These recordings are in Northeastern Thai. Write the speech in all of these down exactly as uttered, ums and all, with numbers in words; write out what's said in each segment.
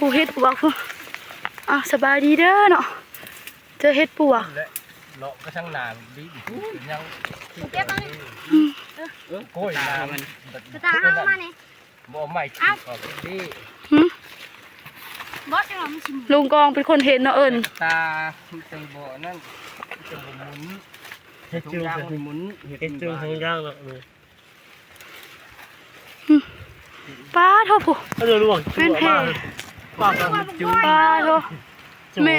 ผู้เฮ็ดปวกผู้ อ่ะ สบายดีเด้อเนาะ เจอเฮ็ดปวก และเลาะไปทางหน้าดินยัง เก็บเอานี่ อืม โอ้ย น้ำมัน กระตาเฮามานี่ บ่เอาไม้ขีดออกดิ หืม บอสจะลองมาชิม ลุงกองเป็นคนเห็นเนาะเอิ้น ตามันจังบ่นั่น มันจังบ่หมุน เฮ็ดจุ่ม ถุงยางมันหมุน เฮ็ดจุ่ม เฮ็ดจุ่ม ถุงยางเนาะ เออ ป้าโทษผู้ เอาเดี๋ยวล่วง เป็นแผล ป้าก็จุ่ม ป้าโทษ แม่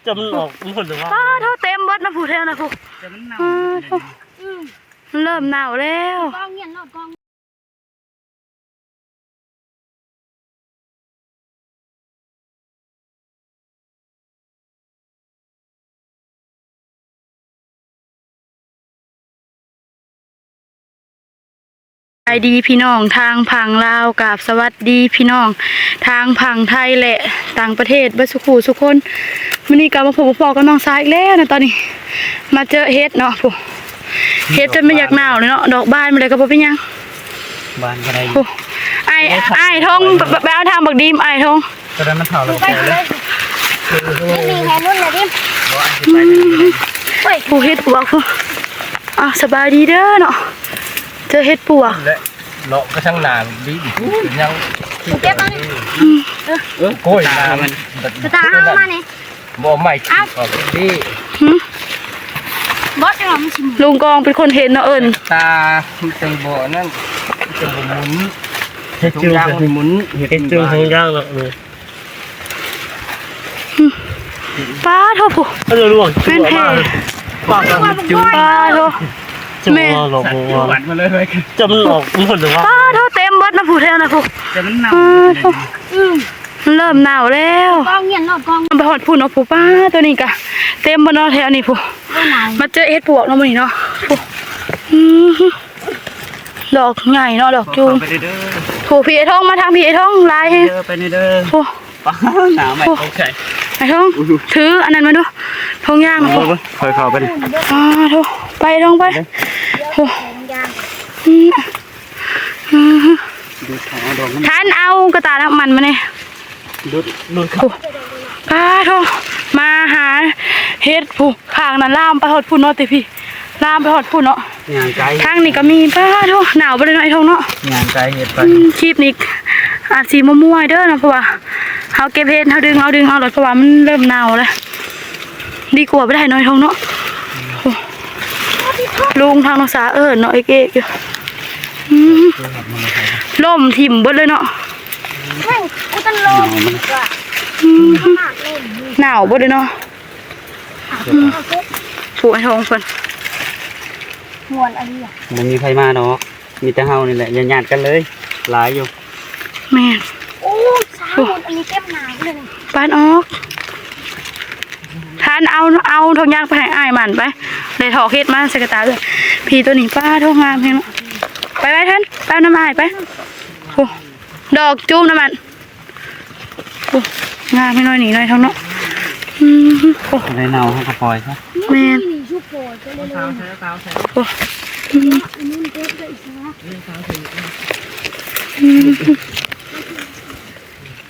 จะมันออกหมดหรือว่า ป้าโทษเต็มเบิดนะผู้แถวนะผู้ จะมันเน่า ป้าโทษ อืม มันเริ่มเน่าแล้ว กองเงียนเนาะกอง สบายดีพี่น้องทางฝั่งลาว กราบสวัสดีพี่น้องทางฝั่งไทยและต่างประเทศเบิดสุขูสุคน มื้อนี้ก็มาพบกับพ่อกับน้องสาวอีกแล้วนะ ตอนนี้มาเจอเห็ดเนาะผู้ เห็ดจนไม่อยากหนาวเลยเนาะ ดอกบานมาเลยก็บ่เป็นหยัง บ้านก็ได้อยู่ โอ้ อ้าย อ้ายทอง ไปเอาทางบักดีม อ้ายทอง ตอนนั้นมันเผาแล้ว ไปเลย นี่มีแฮนุ่นนะดิม บ่อันที่ไปนี่ โอ้ย ผู้เห็ดปวกผู้ อ่ะ สบายดีเด้อเนาะ เจอเห็ดปวก และเลาะไปทางหน้าดินยัง เก็บเอานี่ อืม เออ โอ้ย น้ำมัน กระตาเฮามานี่ บ่เอาไม้ขีดออกดิ หืม บอสจะลองมาชิม ลุงกองเป็นคนเห็นเนาะเอิ้น ตามันจังบ่นั่น มันจังบ่หมุน เฮ็ดจุ่ม ถุงยางมันหมุน เฮ็ดจุ่ม ถุงยางเนาะ เออ หืม ป้าโทษผู้ เอาเดี๋ยวล่วง เป็นแผล ป้าก็จุ่ม ป้าโทษ แม่ จะมันออกหมดหรือว่า ป้าโทษเต็มเบิดนะผู้แถวนะผู้ จะมันเน่า ป้าโทษ อืม มันเริ่มหนาวแล้ว กองเงียนเนาะกอง ไปฮอดผู้เนาะผู้ ป้าตัวนี้กะเต็มบ่เนาะแถวนี้ผู้ บ่หนาว มาเจอเห็ดปวกเนาะมื้อนี้เนาะผู้ อืม ดอกใหญ่เนาะ ดอกจูม เข้าไปเด้อ ผู้ พี่ไอ้ทองมาทางพี่ไอ้ทองหลายแฮง เด้อ ไปนี่เด้อ ผู้ ป้า หนาวไหม ผู้ ตกใจ ไอ้ทอง ถืออันนั้นมาดู ทองยางนะผู้ ค่อยเข้าไปดิ อ่าโทษ ไปทองไป ผู้ อืม อืม ดูดเอาดอกมัน ท่านเอากระตาน้ำมันมาเนี่ย ดูด ดูดครับ โอ้ ป้าโทษ มาหาเห็ดผู้ ข้างนั้นลามไปฮอดผู้เนาะติพี่ ลามไปฮอดผู้เนาะ ย่างไกล ทางนี้ก็มี ป้าโทษ หนาวไปเลยเนาะไอ้ทองเนาะ ย่างไกลเห็ดไป อืม คลิปนี้อาจสิมั่วๆเด้อเนาะ เพราะว่าเฮาเก็บเห็ด เฮาดึงเอา ดึงเอาแล้ว เพราะว่ามันเริ่มหนาวแล้ว ดีกว่าบ่ได้เนาะไอ้ทองเนาะ โอ้ ลุงทางน้องสาเอิ้นเนาะ เอกๆอยู่ อืม ล่มถิ่มเบิดเลยเนาะ แม่งกูต้นลม อืม หนาวเบิดเลยเนาะ อืม ผู้ไอ้ทองเพิ่น ม่วนอันนี้อะ บ่มีไผมาดอก มีแต่เฮานี่แหละ ญาติๆกันเลย หลายอยู่ แม่น โอ้ย สาวม่วนอันนี้เต็มหนาเลย ปานออก ท่านเอา เอาทองยางไปให้อ้ายมันไป ได้ถอกเห็ดมาใส่กระตาเลย พี่ตัวนี้ ป้าโทษ งามแฮงเนาะ ไปไว้ท่าน ไปเอาน้ำอ้ายไป โอ้ ดอกจูมน้ำมัน โอ้ งามแฮงน้อยนี่น้อยทองเนาะ อืม โอ้ ได้เน่าเฮาก็ปล่อยซะ แม่น นี่ชุบโปรยก็เลย โอ้ อืม อันนี้มันเก็บได้อีกนะ อืม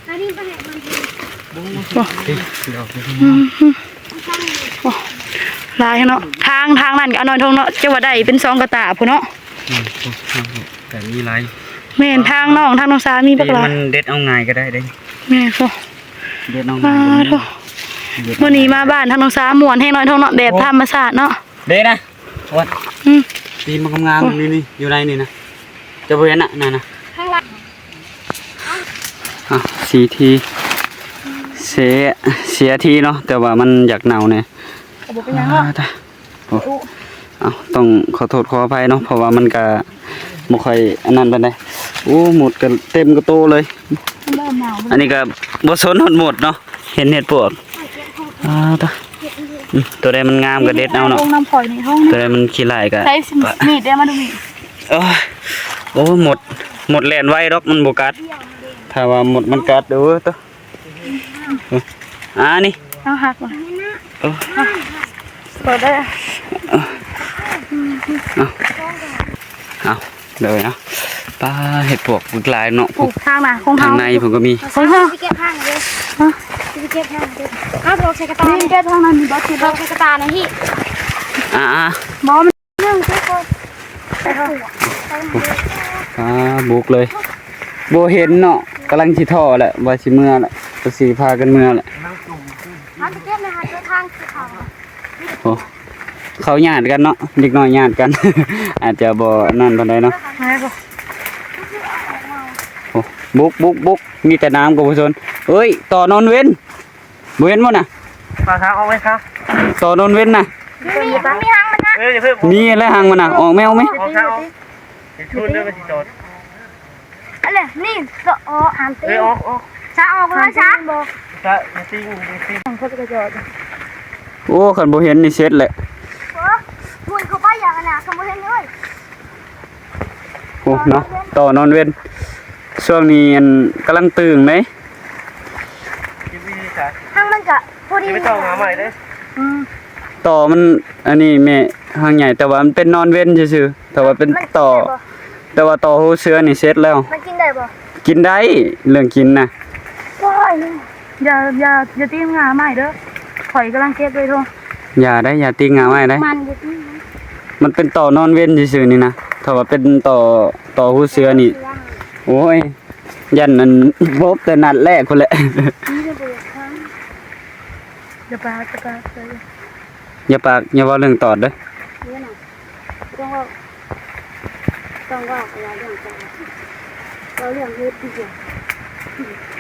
อันนี้ไปให้มัน โอ้ อืม โอ้ หลายเนาะ ทาง ทางนั้นก็เอาน้อยทองเนาะ จะว่าได้เป็นสองกระตาพุ้นเนาะ อืม แต่มีหลาย แม่น ทางน้อง ทางน้องสามีบักหลาย มันเด็ดเอาง่ายก็ได้เด้ แม่น โอ้ เด็ดเอาง่าย อ่า โถ่ เด็ดเอาง่าย มื้อนี้มาบ้านทางน้องสาม่วนแฮงน้อยทองเนาะ แบบธรรมชาติเนาะ เด้นะ วัด อืม ตีนมันงามๆ นี่ นี่ อยู่ในนี่นะ จะบ่เห็นน่ะ นั่นน่ะ ข้างหลัง อ่ะ สี่ที เสีย เสียทีเนาะ แต่ว่ามันอยากเน่าแน่ ก็บ่เป็นหยังเนาะ อ่า ตาย โอ้ เอ้า ต้องขอโทษขออภัยเนาะ เพราะว่ามันก็บ่ค่อยอันนั้นปานใด โอ้ หมดก็เต็มกระโตเลย มันเริ่มหนาว อันนี้ก็บ่สนฮอดหมดเนาะ เห็นเห็ดปวก อ่า ตาย อืม ตัวใดมันงามก็เด็ดเอาเนาะ ลงน้ำข่อยนี่ห้อง ตัวใดมันขี้ร้ายก็ ใช้มีดได้มาดูมีด โอ้ย โอ้ หมด หมดแล่นไวดอก มันบ่กัด ถ้าว่าหมดมันกัด เด้อ ตัว อ่า นี่ เอาหักมา เออ เปิดได้ เอา เอา เลยเนาะ ป้า เห็ดปวกบักหลายเนาะ ปลูกทางน่ะ ของ ทาง เฮา ในผมก็มี ของเฮา สิเก็บทางเด้อ ฮะ สิเก็บทางเด้อ เอาดอกใส่กระตา นี่เก็บทางนั้น นี่บ่สิ ดอกใส่กระตานะพี่ อ่าๆ บ่ มันนึ่งทุกคน ไปเถอะ อ่า บุกเลย บ่เห็นเนาะ กำลังสิท่อแหละ ว่าสิเมือแหละ ก็สิพากันเมือแหละ มันไปเก็บนะคะ เจอทางสีขาว โอ้ เขาญาติกันเนาะ เด็กน้อยญาติกัน อาจจะบ่นั่นปานใดเนาะ โอ้ บุก บุก บุก มีแต่น้ำกับผู้ชน เอ้ย ต่อนอนเว้น บ่เห็นบ่น่ะ มาครับ เอาไว้ครับ ต่อนอนเว้นน่ะ มี มีหางมันนะ เอ้ย อย่าเพิ่ง มีแล้วหางมันน่ะ ออกแม่ ออกแม่ ออกครับ ออก เดี๋ยวชนเด้อ มันสิจอด อะไร นี่ก็ออก อ่านตี เอ้ย ออก ออก ช้าออกเลยช้า ช้า อย่าตี อย่าตี ของเขาจะจอด โอ้ คันบ่เห็นนี่เสร็จแหละ โอ้ หมุนเข้าไปอย่างนั้นน่ะ คันบ่เห็นเลย โอ้ เนาะ ต่อนอนเว้น ช่วงนี้อันกำลังตึงเด้ ทางมันก็พอดี ยังไม่ต้องหาใหม่เด้อ อืม ต่อมัน อันนี้แม่ หางใหญ่ แต่ว่ามันเป็นนอนเว้นซื่อๆ แต่ว่าเป็นต่อ มันกินได้บ่ แต่ว่าต่อหูเสือนี่เสร็จแล้ว มันกินได้บ่ กินได้ เรื่องกินน่ะ โอ้ย อย่า อย่า อย่าตีงาใหม่เด้อ ข่อยกำลังเก็บเลยโทษ อย่าได้ อย่าตีงาใหม่ได้ มันอย่าตีมัน มันเป็นต่อนอนเว้นซื่อๆนี่นะ ถ้าว่าเป็นต่อ ต่อหูเสือนี่ โอ้ย ยันนั้นบแต่นัดแรกพุ้นแหละ นี่จะไปทาง อย่าปาก อย่าปากเลย อย่าปาก อย่าเว้าเรื่องตอดเด้อ เนี่ยน่ะ ต้องเว้า ต้องเว้า เว้าเรื่องตอด เว้าเรื่องเฮ็ดดีกว่า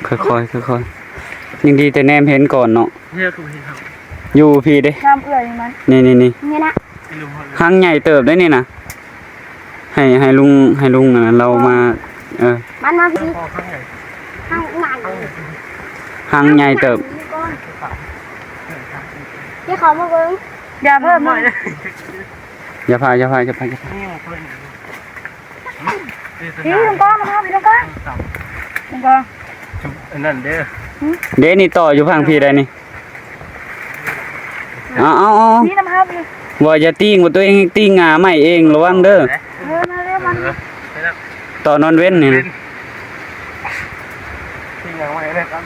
ค่อยๆ ค่อยๆ ยังดีแต่แนมเห็นก่อนเนาะ เนี่ยคือเห็นครับ อยู่พี้เด้ น้ำเอื้อยมัน นี่ๆๆ เนี่ยนะ หางใหญ่เติบได้นี่นะ ให้ ให้ลุง ให้ลุงอันนั้นเรามา เออ มันมาพี้ ข้างใน หางใหญ่ หางใหญ่เติบ นี่ก่อน เดี๋ยวเขามาเบิ่ง อย่าเพิ่มนะ อย่าพา อย่าพา อย่าพา อย่าพา นี่มันเพิ่น พี่ลุงกล้องมาพี่ลุงกล้อง ลุงกล้อง อันนั้นเด้อ เด้นี่ต่ออยู่ฝั่งพี้ได้นี่ เอาเอาเอา นี่น้ำครับอยู่ ว่าอย่าตีงว่าตัวเองตีงาใหม่เอง ระวังเด้อ เออ มาเร็ว มา เออ ไปแล้ว ต่อนอนเว้นนี่นะ ตีงาใหม่เลยครับ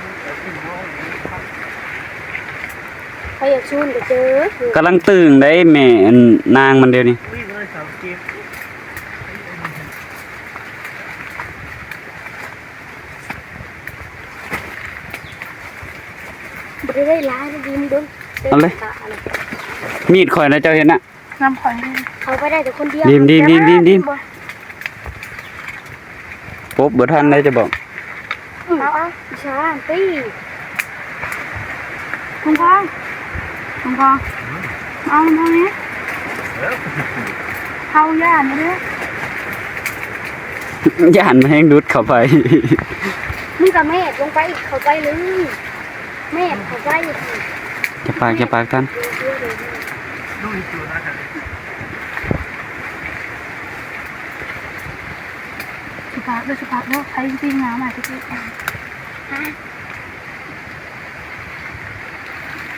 เขาอยากชูนก็เจอ กำลังตึงได้แม่อันนางมันเดี๋ยวนี้ อุ้ย มันสาวเกม บ่ได้หลายนะ ดิมเบิ่ง เอาเลย มีดข่อยนะ เจ้าเห็นน่ะ น้ำข่อย เขาไปได้แต่คนเดียว ดิม ดิม ดิม ดิม ดิม ปุ๊บ บ่ทันได้จะบอก เอา เอา อีช้างตี ลุงกอง ลุงกอง เอามาทางนี้ เออ เข้าย่านมาเด้อ ย่านมาแห้งดุดเข้าไป มึงกับแม่ลงไป เข้าไปเลย แม่เข้าไป อย่าปาก อย่าปากท่าน สิปากเด้อ สิปากเด้อ ใครจริงๆนะ มาจริงๆ ฮะ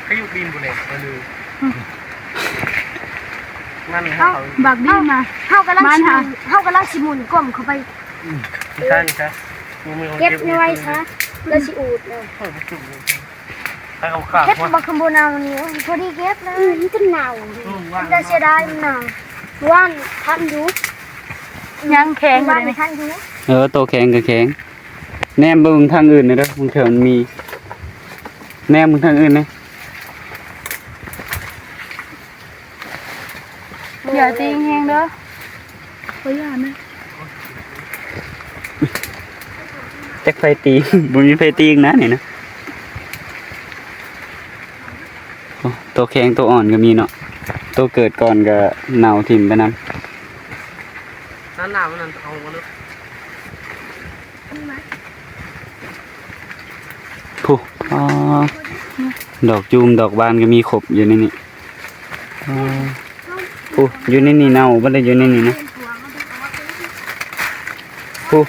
ก็อยู่ปีนบุรีมาดู อืม นั่นนะ เอ้า เขา บักดีมา เฮากำลัง บ้าน สิหมุน หา เฮากำลังสิหมุนก้มเข้าไป อืม นี่ใช่ นี่ใช่ เก็บไว้ซะ แล้วสิอูดเลย เออ ไปจุ่มเลย ไปเอาขาด เก็บ วะ บักคำโบนาวันนี้ โอ้ย พอดีเก็บเลย อืม มันจะเน่า อืม ว่า มันจะเสียดาย มันเน่า ว่านทันอยู่ ยังแข็งอยู่ ว่าน เลยนี่ ทันอยู่ เออ โตแข็งก็แข็ง แนมเบิ่งทางอื่นหน่อยเด้อ บางเทื่อมันมี แนมเบิ่งทางอื่นนะ อย่าตีแฮงเด้อ ขออย่านะ จักไผตี บ่มีไผตีนะนี่นะ โอ้ ตัวแข็งตัวอ่อนก็มีเนาะ ตัวเกิดก่อนก็เน่าถิ่มไปนำ นั่นน่ะ มันนั่นเอามาเลย ผู้ อ๋อ ดอกจูมดอกบานก็มีครบอยู่ในนี้ อ๋อ ผู้ อยู่ในนี้เน่าบ่ได้อยู่ในนี้นะ ผู้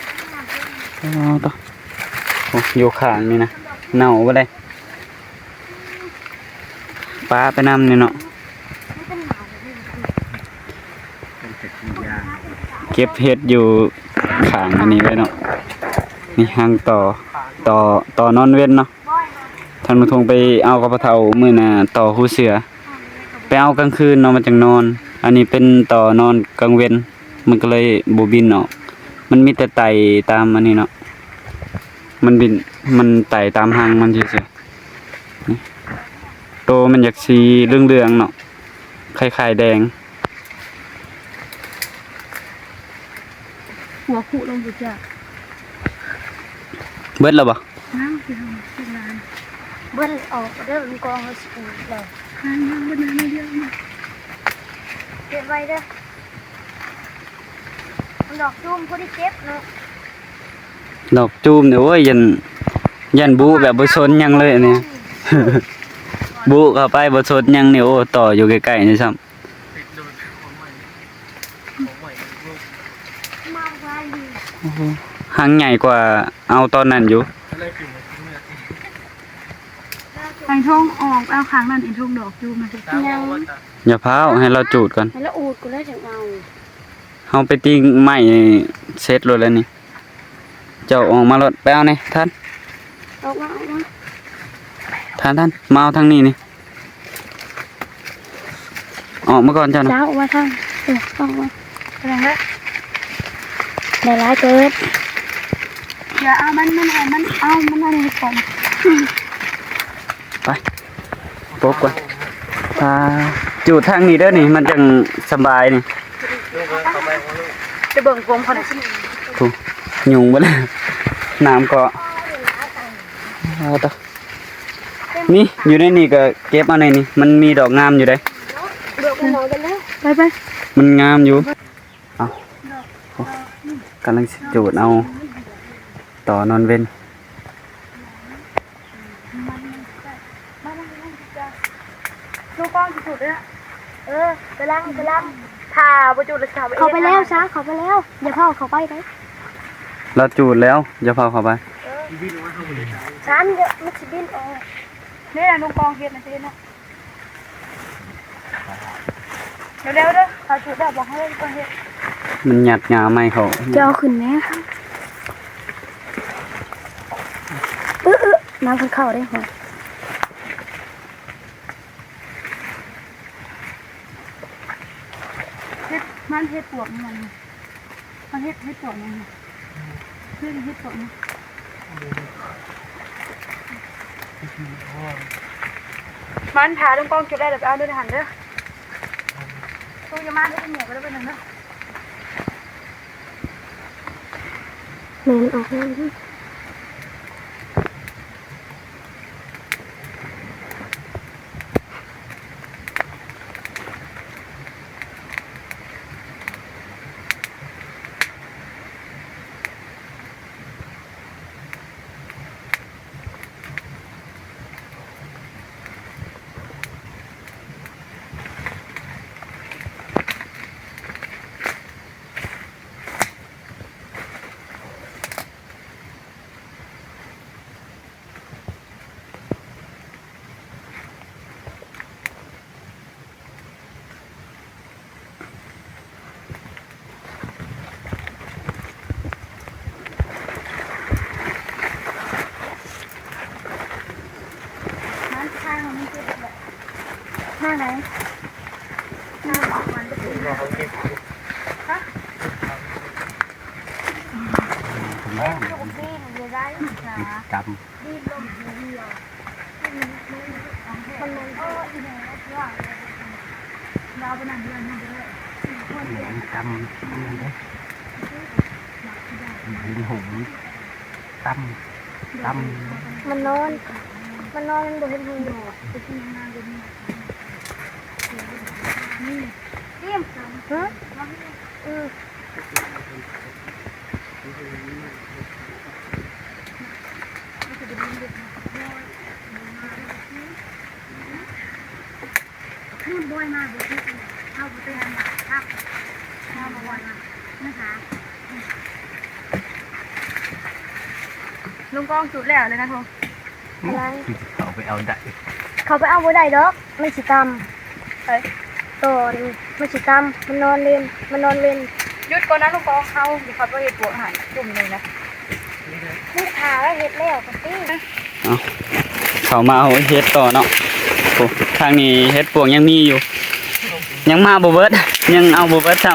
อ๋อ ต่อ ผู้ อยู่ข้างนี่นะ เน่าบ่ได้ ปะไปนำนี่เนาะ มันจะกินยา เก็บเห็ดอยู่ข้างอันนี้ไว้เนาะ นี่หางต่อ ต่อ ต่อนอนเว็นเนาะ ทางลุงทงไปเอากับพ่อเฒ่ามื้อน่ะต่อหูเสือ ไปเอากลางคืนเนาะ มันจั่งนอน อันนี้เป็นต่อนอนกลางเว็น มันก็เลยบ่บินออก มันมีแต่ไต่ตามอันนี้เนาะ มันบิน มันไต่ตามหางมันซื่อๆ นี่ โตมันอยากสีเหลืองๆเนาะ คล้ายๆแดง หัวผุลงอยู่จ้ะ เบิดแล้วบ่ ยังสิลงสิลาน เบิดออกเด้อ มันกองเอาสิปลูกแล้ว ยังยังเบิดน้ำไม่เยอะนะ เก็บไว้เด้อ ดอกจูมพอดีเก็บเนาะ ดอกจูมเนี่ย โอ้ย ย่าน ย่านบุแบบบ่สนหยังเลยอันนี้ บุเข้าไปบ่สนหยังนี่ โอ้ ต่ออยู่ใกล้ๆนี่ซ้ำ โอ้โห หางใหญ่กว่าเอาตอนนั้นอยู่ ไอ้ทงออก เอาข้างนั้น ไอ้ทงดอกจูมมัน ยัง อย่าพาว ให้เราจูดก่อน ให้เราอูดก่อนแล้วจั่งเอา เฮาไปตีไม้เสร็จโลดแล้วนี่ เจ้าออกมาโลด ไปเอานี่ ทัน ออกมา ออกมา ทัน ทัน มาเอาทางนี้นี่ ออกมาก่อนเจ้านะ เจ้าออกมาทาง เออ ออกมา อะไรนะ ได้หลายเกิด อย่าเอามัน มัน มัน เอามัน เอานี่ก่อน ไป ปบก่อน อ่า จูดทางนี้เด้อนี่ มันจั่งสบายนี่ จะเบิ่งผมเขาหน่อย ถูก ยุงเบิดแล้ว น้ำก็ เอาต่อ นี่ อยู่ในนี่ก็เก็บเอาในนี่ มันมีดอกงามอยู่เด้ เบิ่งมันหน่อยกันเด้อ ไปไป มันงามอยู่ เอา กำลังสิจูดเอา ต่อนอนเว็น ลูกกล้องสิจุดเลยนะ เออ กำลัง กำลัง ถ้าบ่จุดแล้วสิถามว่า เขาไปแล้ว เอ๊ะ ซะ เขาไปแล้ว อย่าเผาเขาไปเลย เราจูดแล้ว อย่าเผาเขาไป เออ ฉันเดี๋ยวมันสิบินออก นี่แหละลูกกล้องเฮ็ดนะ สิเฮ็ดนะ เร็วๆเด้อ เขาจุดแล้ว บอกให้เฮ็ดก่อนเฮ็ด มันหยัดงาไม้เขา จะเอาขึ้นไหม เออ เออ น้ำมันเข้าได้หรอ เฮ็ด มันเฮ็ดปวกมัน มันเฮ็ด เฮ็ดปวกมัน เฮ็ด เฮ็ดปวกมัน มันพาลุงกล้องจุดได้ เดี๋ยวไปเอาด้วยหันเด้อ ตู้ยามาได้เป็นหมวกก็ได้เป็นหนึ่งเด้อ แม่นออกแล้วเด้อ ทางมันคือแบบ ทางไหน ทางออกมันจะเป็น ฮะ ผมว่า ลูกนี่มันจะได้หรือเปล่า จำ มันมัน หนอนตำ หนอนหงส์ตำ มันนอน มันนอน มันบ่เห็นหงส์ เตรียม ฮะ อืม ลุงกองจุดแล้วเลยนะทง อะไร เขาไปเอาได้ เขาไปเอาบ่ได้ดอก มันสิตำ เฮ้ย ต่อนี่ มันสิตำ มันนอนเล่น มันนอนเล่น หยุดก่อนนะลูกกองเขาเดี๋ยวเขาไปเห็ดปวกอาหารจุ่มเลยนะ มึงถ่าไว้เห็ดแล้วกันสิ เอา เข้ามาเอาเห็ดต่อเนาะ โอ้ ทางนี้เห็ดปวกยังมีอยู่ ยังมาบ่เบิด ยังเอาบ่เบิดซ้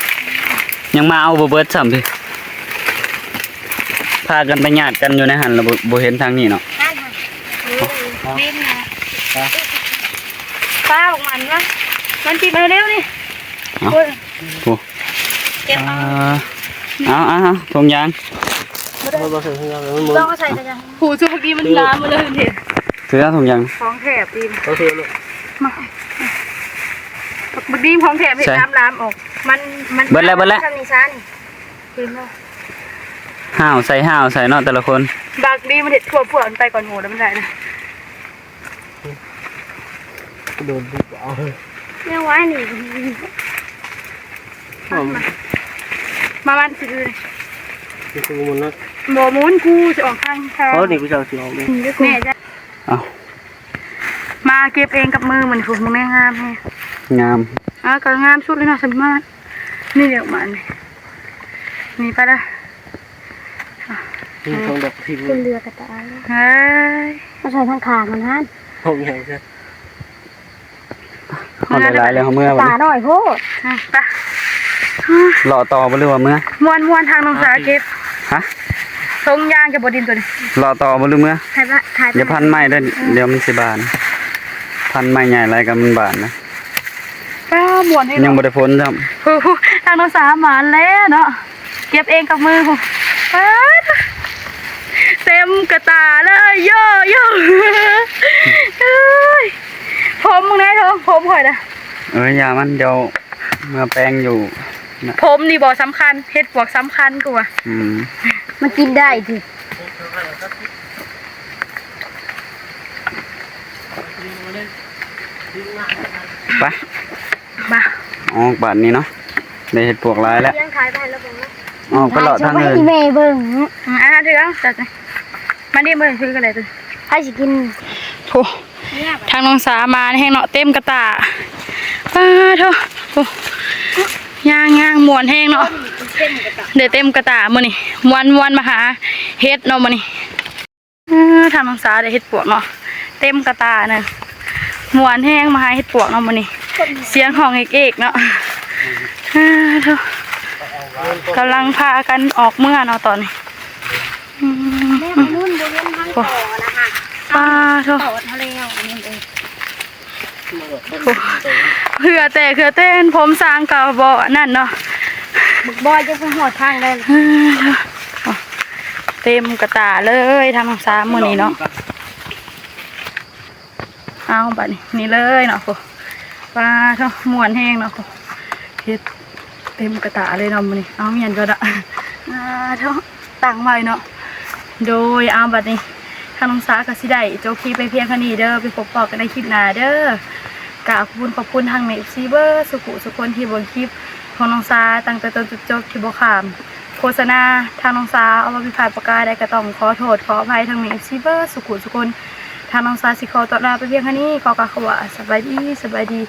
ำ ยังมาเอาบ่เบิดซ้ำพี่ พากันไปหยาดกันอยู่ในหั่นแล้วบ่ บ่เห็นทางนี้เนาะ นั่นค่ะ ดินนะ ป้าออกมันวะ มันปีมาเร็วนี่ เอา โอ้ย โอ้ เก็บเอา อ่า เอาเอาเอาถุงยาง บ่ได้ บ่บ่ถือเฮือมันหมุน ต้องเอาใส่กันยัง หูสุกดีมันลามมาเลยเห็น ถือเอาถุงยาง ของแถบดี เอาถือเลย มา บักดีของแถบเห็น ใส่ ลามลามออก มัน มัน เบิดแล้ว เบิดแล้ว ทางนี้ซ่านี่ คืนแล้ว ห้าวใส่ห้าวใส่เนาะแต่ละคน บักดีมันเห็ดทั่วพวกมันไปก่อนหมู่แล้วมันได้นะ โดนบุกเอา เนี่ยไว้นี่ ผม มาบ้านคือ นี่คือหมุนนะ บ่หมุนกูจะออกทางทาง เพราะนี่กูจะเอาสีออกเลย แม่จ้ะ เอา มาเก็บเองกับมือมันถูกมึงแม่งามแฮะ งาม อ่ะก็งามสุดเลยเนาะสมมาตรนี่เดี๋ยวมันนี่ไปละ นี่ทองดอกพิมพ์ เป็นเรือกระต่าย เฮ้ย มาใส่ทางขางมันฮั่น ห้องใหญ่ซะ เอาหลายๆเลยเอาเมื่อวัน ตา นี้ หน่อยโพด อ่ะไป เลาะต่อบ่หรือว่าเมื่อ ม่วนๆทางน้องสาเก็บ ฮะ ทงยางจะบ่ดินตัวนี้ เลาะต่อบ่หรือเมื่อ ถ่ายละถ่ายไป อย่าพันไม้เด้อ เดี๋ยวมันสิบาน พันไม้ใหญ่หลายก็มันบานนะ ป้าม่วนให้ ยังบ่ได้พ้นซ้ำ โอ้โห ทางน้องสาหมานแล้วเนาะ เก็บเองกับมือ ป๊าด เต็มกระตาเลย โย่ โย่ เอ้ย ผมมึงแน่ทอง ผมข่อยนะ เอ้ย อย่ามัน เดี๋ยวมาแปลงอยู่นะ ผมนี่บ่สำคัญ เห็ดปวกสำคัญกว่า อืม มันกินได้สิ ไป มา ออกบาดนี้เนาะ ได้เห็ดปวกหลายแล้ว เลี้ยงขายไปแล้วผมนะ ออกไปเลาะทาง เออ ให้แม่เบิ่ง อืม อ่ะ เดี๋ยวจัดมาดิ เบิ่งคือกันเลย ไผสิกิน โอ้ ทางน้องสามาแฮงเนาะ เต็มกระตา อ้าโธ่ โอ้ ย่าง ย่างม่วนแฮงเนาะ เต็มกระตา ได้เต็มกระตามื้อนี้ ม่วน ม่วนมาหาเห็ดเนาะมื้อนี้ เออ ทางน้องสาได้เห็ดปวกเนาะ เต็มกระตานะ ม่วนแฮงมาหาเห็ดปวกเนาะมื้อนี้ เสียงฮ้องเอกๆเนาะ เออโธ่ กำลังพากันออกเมือเนาะตอนนี้ อืม แม่ไปนู่นบริเวณทางต่อนะคะ ป้าโธ่ ต่อทะเลเอาอันนี้เอง โอ้ เหื่อแต่ เหื่อแต่ผมสร้างก็บ่นั่นเนาะ บักบอยจะไปหอดทางได้ เออ เต็มกระตาเลยทางน้องสามื้อนี้เนาะ เอาบัดนี้ นี่เลยเนาะ โอ้ ป้าโธ่ ม่วนแฮงเนาะ โอ้ เห็ดเต็มกระตาเลยเนาะมื้อนี้ เอาเมียนก็ได้ อ่าโธ่ ตั้งไว้เนาะ โดย เอาบัดนี้ ทางน้องสาก็สิได้จบคลิปไปเพียงเท่านี้เด้อ ไปพบปะกันในคลิปหน้าเด้อ กราบขอบคุณ ขอบคุณทางแม่ เอฟซี เบิดสุขุสุคนที่เบิ่งคลิปของน้องสาตั้งแต่ต้นจนจบที่บ่ข้ามโฆษณา ทางน้องสาเอาว่าผิดพลาดประการใดก็ต้องขอโทษขออภัยทางแม่ เอฟซี เบิดสุขุสุคน ทางน้องสาสิขอตัวลาไปเพียงเท่านี้ ขอกล่าวคำว่าสบายดี สบายดี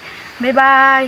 บ๊ายบาย